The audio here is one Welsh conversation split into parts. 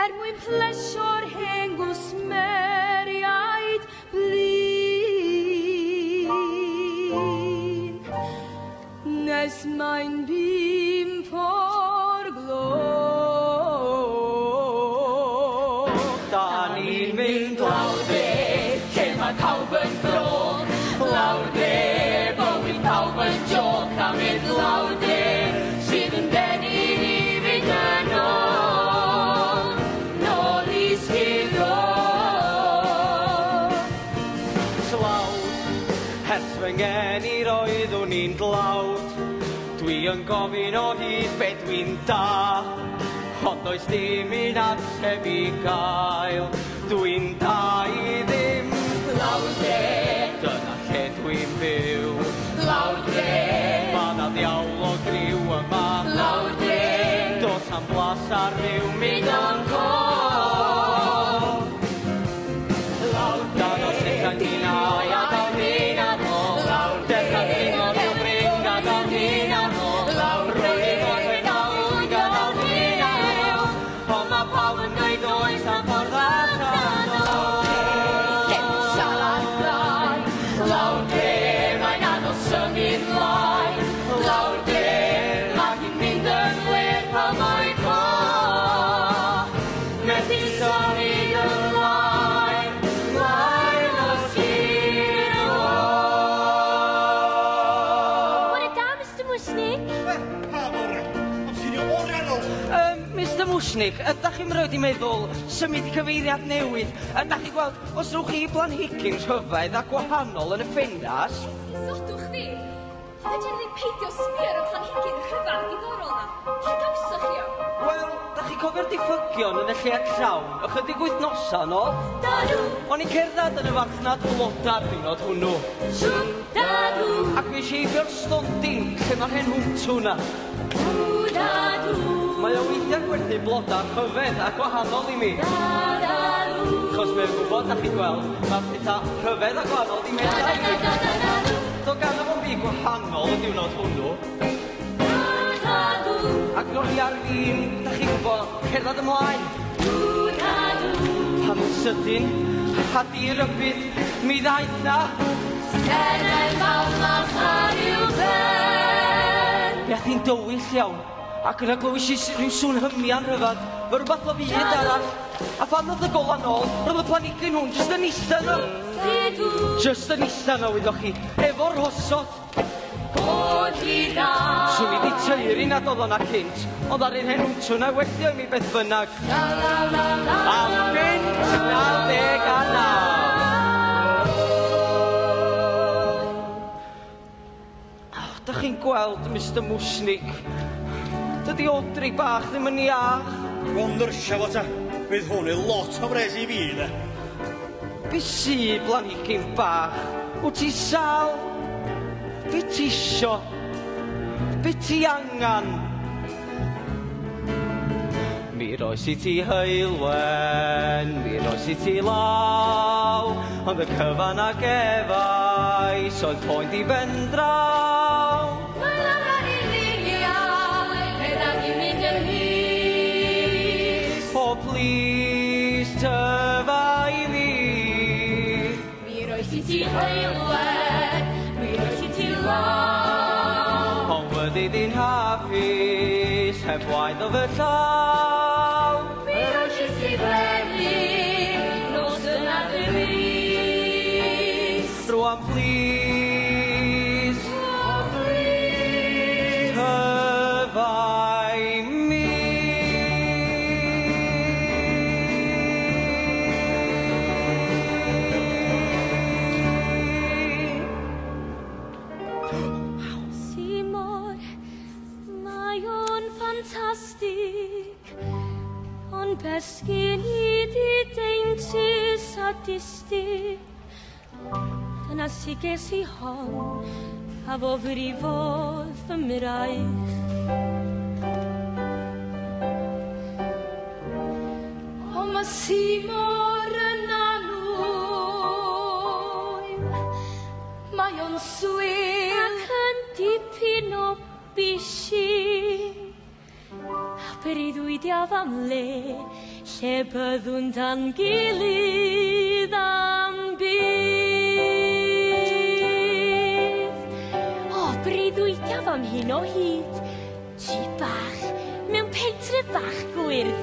Er mwyn plesio'r hen gwsmeriaid blin. Nes mae'n 5 o'r gloch. Da ni'n mynd lawr de, lle mae pawb yn brôc. Lawr de, bywyd pawb yn jôc. A mynd lawr de, sydd yn denu ni fynd yn ôl. Nôl i Skid Row. Tlawd, ers fy ngeni roeddwn i'n dlawd. Dwi yn gofyn o hyd be dwi'n da, ond does dim un ateb i gael. Dwi'n da i ddim. Lawr de, Dyna lle dwi'n byw. lawr de, Ma' 'na ddiawl o griw yma. lawr de, Dos am blas ar ryw mynd o'n cof. Lawr de, Danos allan ninnau a daw hyn lawr de, Dechrau dringo ryw brin gadael hyn lawr de, Rwy'n gorfod dal gadael hyn Ond ma' pawb yn dweud oes am ffordd allan o. Lle siarad brau, lawr de, mae'n anodd symud mlaen. Lawr de, mae hi'n mynd yn wyrdd pan mae'n co. Methu symud ymlaen, mlaen o Skid Row. Bore da, Mr Mushnik. Pa bore? Am sy'n oriau nôl. Mr Mushnik, ydach chi'n roed i meddwl symud i cyfeiriad newydd? Ydach chi'n gweld, os rwch chi blanhigyn rhyfedd a gwahanol yn y ffenast? Esgusodwch fi. Fedri ddim peidio sbio ar y planhigyn rhyfedd a diddorol na. Lle gawsoch chi o? Wel, dach chi'n cofio'r diffygion yn y lle llawn, ychydig wythnosau nôl? Dadw, O'n i'n cerdded yn y farchnad bloda'r diwrnod hwnnw. shw, dadw, Ac mi es i heibio'r stondin lle mae'r hen hwntw na. dw, dadw, Mae o weithiau'n gwerthu bloda rhyfedd a gwahanol i mi. dadw. Achos mae'n gwybod, dach chi'n gweld, mae'r pethau rhyfedd a gwahanol di mynd i mi. Do ganddo fo'n byd gwahanol y diwrnod hwnnw. Dadw, Ac ro'n i ar fin, dach chi'n gwybod, cerdded ymlaen. dadw. Pan yn sydyn, a di rybudd, mi ddaeth na. Senedd fawr lach ar i'w ben. Mi ath hi'n dywyll iawn, ac yna glywis i rhyw sŵn hymian rhyfedd, fel rhywbeth o fyd arall. A phan ddoth y gola nôl, roedd y planhigyn hwn jyst yn eistedd yno. Didw, Jyst yn eistedd yno, wyddoch chi, efo'r rhosod. codi da. Swn i di taeru nad oedd o'na cynt, ond ar un hen hwntw na wellio i mi beth bynnag. La la la la. Am 5.99. Oh, dach chi'n gweld, Mr Mushnik? Dydy Audrey bach ddim yn iach. Wel, nyrsio fo ta. Fydd hwn yn lot o fres i fi, de. Be sy, blanhigyn bach? Wyt ti sal? Be ti isio? Be ti angan? Mi roes i ti heulwen, mi roes i ti law, ond y cyfan a gefais oedd poen di bendraw. Mae lawr ar ei liniau, rhedeg i mynd yn hir. O, plis, tyfa i fi. Mi roes i ti heulwen, mi roes i ti law. Ond fyddi di'n hapus, heb waed o fy llaw. Mi roes i ti wely, nos yna dy wys. Rwan, plis, O, plis, tyfa i mi. Seymour, mae o'n ffantastig, ond beth sgyn i di deintus a distig. Dyna sy ges i hon, a fo frifodd fy mraich. Ond mae Seymour yn annwyl, mae o'n swil ac yn dipyn o bisi. A breuddwydiaf am le, Lle byddwn dan gilydd am byth. O, breuddwydiaf am hyn o hyd. Tŷ bach, mewn pentre bach gwyrdd,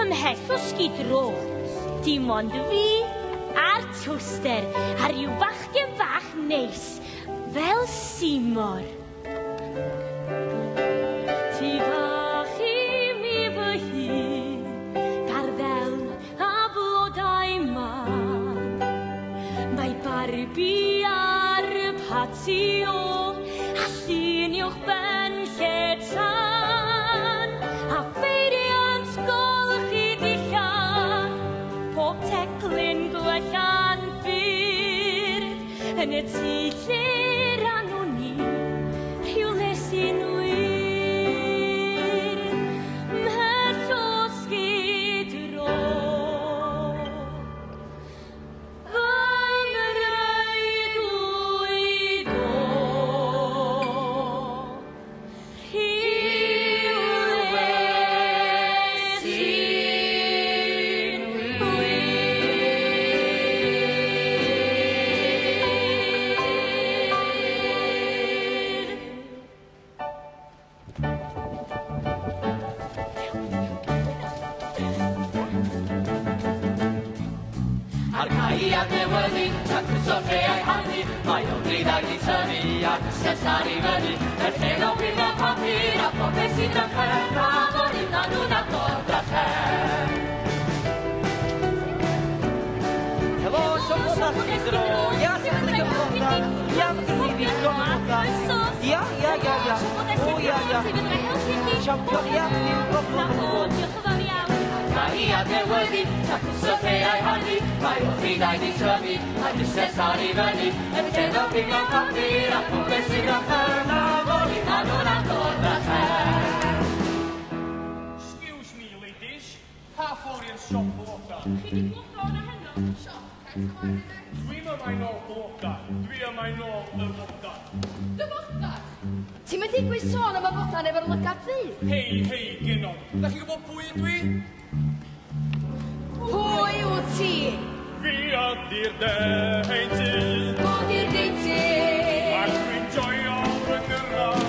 ymhell o Skid Row. Dim ond fi a'r toaster a rhyw fachgen bach neis, fel Seymour. Tŷ bach i mi fy hun, garddel a blodau mân. Mae Barbie ar y patio, a llun uwchben lle tân, a pheiriant golchi dillad, pob teclyn gwella'n ffyrdd, yn y tŷ lle rannwn ni, rhywle sy'n wir, mhell o Skid Row. Fy mreuddwyd o, rhywle sy'n wir. A'r cae adnewyddu, tacluso lle a'i hanu, mae o'n dreiddau di tynnu a busnes ar ei fyny. Y lle o wylio papur a popeth sy'n drachefn, a mor un nhw'n agor drachefn. Helo, siop blodau Skid Row. Ia, ti'n licio blodau? Ia, mae gen i ddigon o blodau. Ia, ia, ia, ia. O, ia, ia. Champion, ia, dim problem o gwbl. Diolch yn fawr iawn. Cae adnewyddu, tacluso lle a'i hanu, mae o'n dreiddau di tynnu a busnes ar ei fyny. Y lle o wylio papur a popeth sy'n drachefn, a mor un nhw'n agor drachefn. Excuse me, ladies. Pa ffordd i'r siop bloda? Chi di bloda o'na heno? Siop, Dwi'm yma i nôl bloda. Dwi yma i nôl y bloda. Dy foda? Ti'n mynd digwydd sôn am y fodan efo'r lygad ddu? Hei, hei, genod. Da chi'n gwybod pwy ydw i? Pwy wyt ti? Fi ydi'r deintydd. Pwy di'r deintydd? Ac dwi'n joio fy ngyrra i.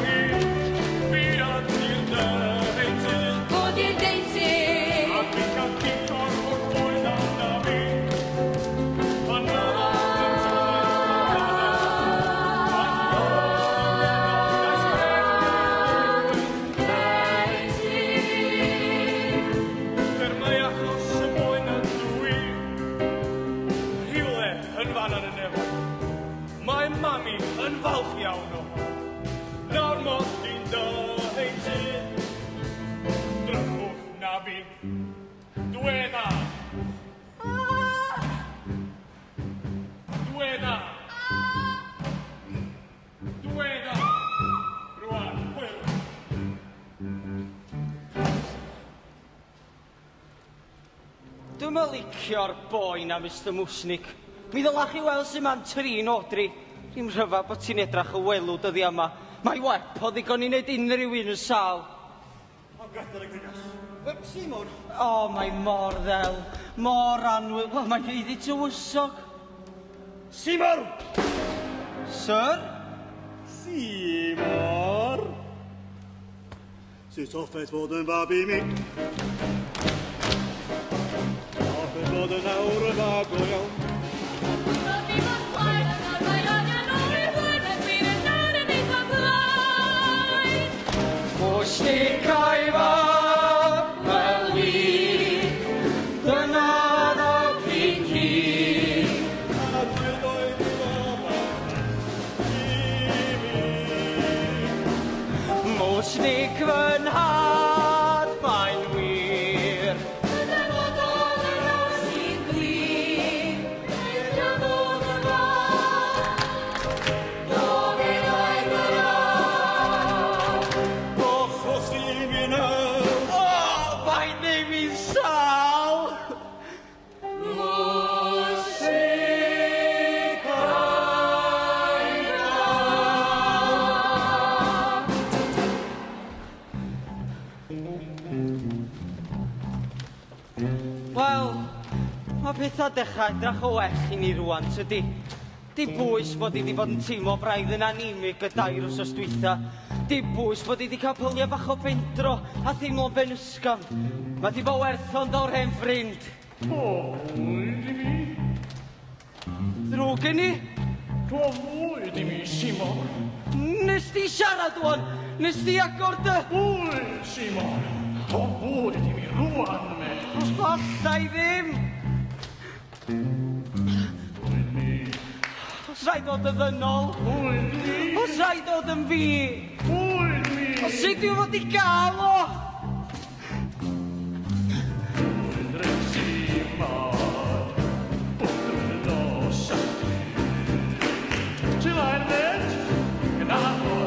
Fi ydi'r deintydd. Pwy di'r deintydd? A dwi'n cael cic o'r holl boen arna fi. Pan fyddaf yn symud Er mai achos y boen ydw i, rhywle yn fan ar y nefoedd. Mae mami yn falch iawn o. Nawr mod i'n deintydd. Drychwch na fi. Dweda. Dweda. Dweda. Rwan, hwyl. Dwi'm yn licio'r boi na, Mr Musnik. Mi ddylach chi weld sut ma'n trin Audrey. Ddim rhyfedd bod ti'n edrach y welw dyddia yma. Mae wep o ddigon i wneud unrhyw un yn sâl. Ond gadael y gynas. Wel, Seymour. O, mae mor ddel, mor annwyl. Wel, mae'n haeddu tywysog. Seymour! Sir? Seymour! Sut hoffet fod yn fab i mi? Hoffet fod yn awr yn fab go iawn. Musnicau fab, wel wir, dyna ddoc i ci. A dwi doedd i fab i mi. Musnic fy nhad, mae'n wir. Gochos i mi nawr. O, mae'n neud fi'n sâl. pethau dechrau edrach o well i ni rwan, tydi? Di bwys bod i wedi bod yn teimlo braidd yn anemic y dair wsos dwytha. Di bwys bod i wedi cael pyliau bach o bendro a theimlo'n ben ysgafn. Mae di bod werth o'n daw'r hen ffrind. O, fwyd i mi. Ddrwg gen i? O, fwyd i mi, Simon. Nes di siarad wan? Nes di agor dy... Bwyd, Simon. O, fwyd i mi rwan, me. Alla i ddim. Bwyd mi. Os rhaid dod yn ddynol. Bwyd mi. Os rhaid dod yn fi. Bwyd mi. Os sut dwi'n fod i gael o? Bwyd resi mor. Bwyd y nos a dydd. Ti lain net? Gyda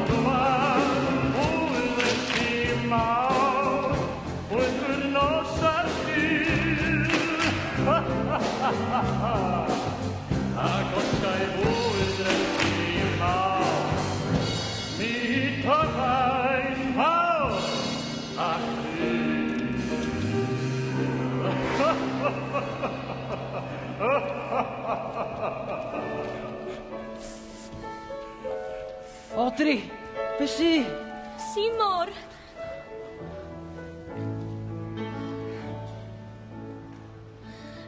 rwan. Bwyd resi mawr. Bwyd y nos a dydd. Ha ha ha ha ha. Ac os gai fwyd resi mawr, mi torrai'n fawr a chdi. Audrey, be sy? Seymour!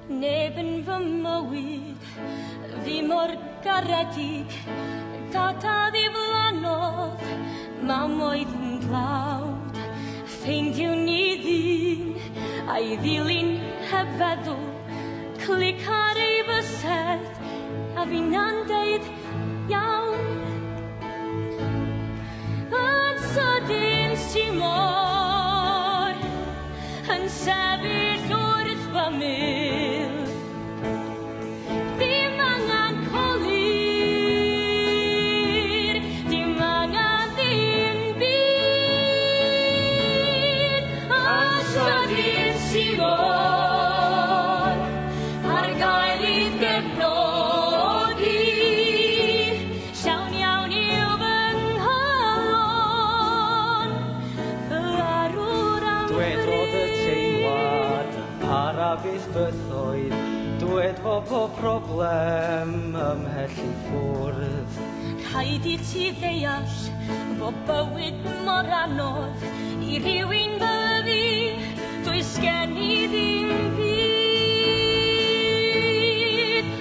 Neb yn fy mywyd, fi mor garedig, tata ddiflannodd, mam oedd yn dlawd. Ffeindiwn ni ddyn, a'i ddilyn heb feddwl, clic ar ei fysedd, a finna'n deud iawn. Yn sydyn Seymour, yn sefyll wrth fy mil. Dim angen colur, dim angen ddim byd. Yn sydyn Seymour, ar gael i gefnogi. Llawn iawn yw fy nghalon, fy arwr am Dwed fod y fryd. teimlad yn para byth bythoedd. Dwed fod pob problem ymhell i ffwrdd. Rhaid i ti ddeall fod bywyd mor anodd i rywun fel fi, does gen i ddim byd.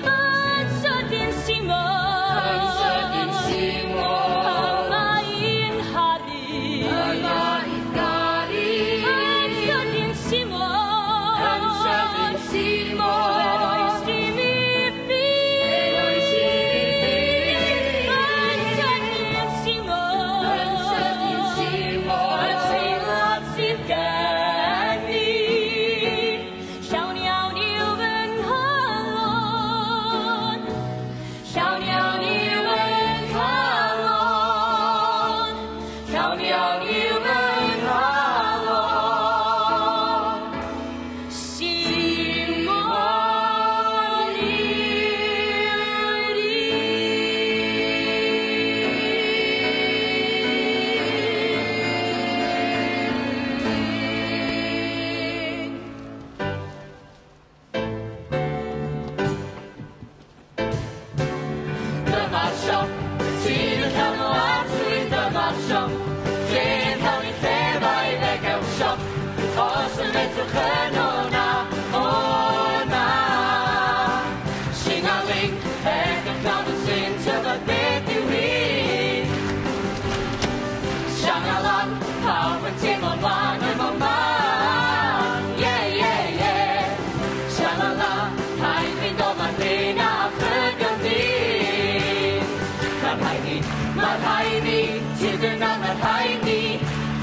Yn sydyn Seymour, Yn sydyn Seymour. yma i'n ngharu. Yma i'th garu. Yn sydyn Seymour, Yn sydyn Seymour. Fe roes di mi ffydd. Fe roes i mi ffydd. Yn sydyn Seymour, Yn sydyn Seymour. Y teimlad sydd gen i, llawn iawn yw fy nghalon. Llawn iawn yw fy nghalon. Llawn iawn yw fy nghalon. Seymour yw'r un. Dyma'r siop sydd yn llawn o arswyd. Dyma'r siop lle'n llawn i llefau fe gewch siop. Os yn fedrwch yn o na, o na. Singaling, edrych nawr yn sy'n tybed beth yw hi. Siangalan, pawb yn teimlo'n wan yn o man. Ie, ie, ie. Sialala, rhaid fynd o fan hyn a chygyddu. Mae'r rhaid ni, mae'r rhaid ni, ti dyna mae'r rhaid ni.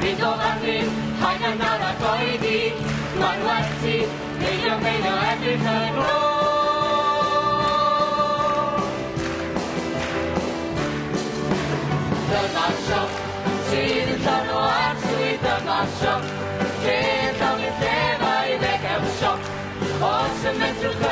Fynd o fan hyn, rhaid na nawr ag oedi. Mae'n werth ti, peidio meinio edrych yn ôl. Dyma'r siop sydd yn llawn o arswyd. Dyma'r siop lle'n llawn i'r llefau fe gewch siop. Os yn medrwch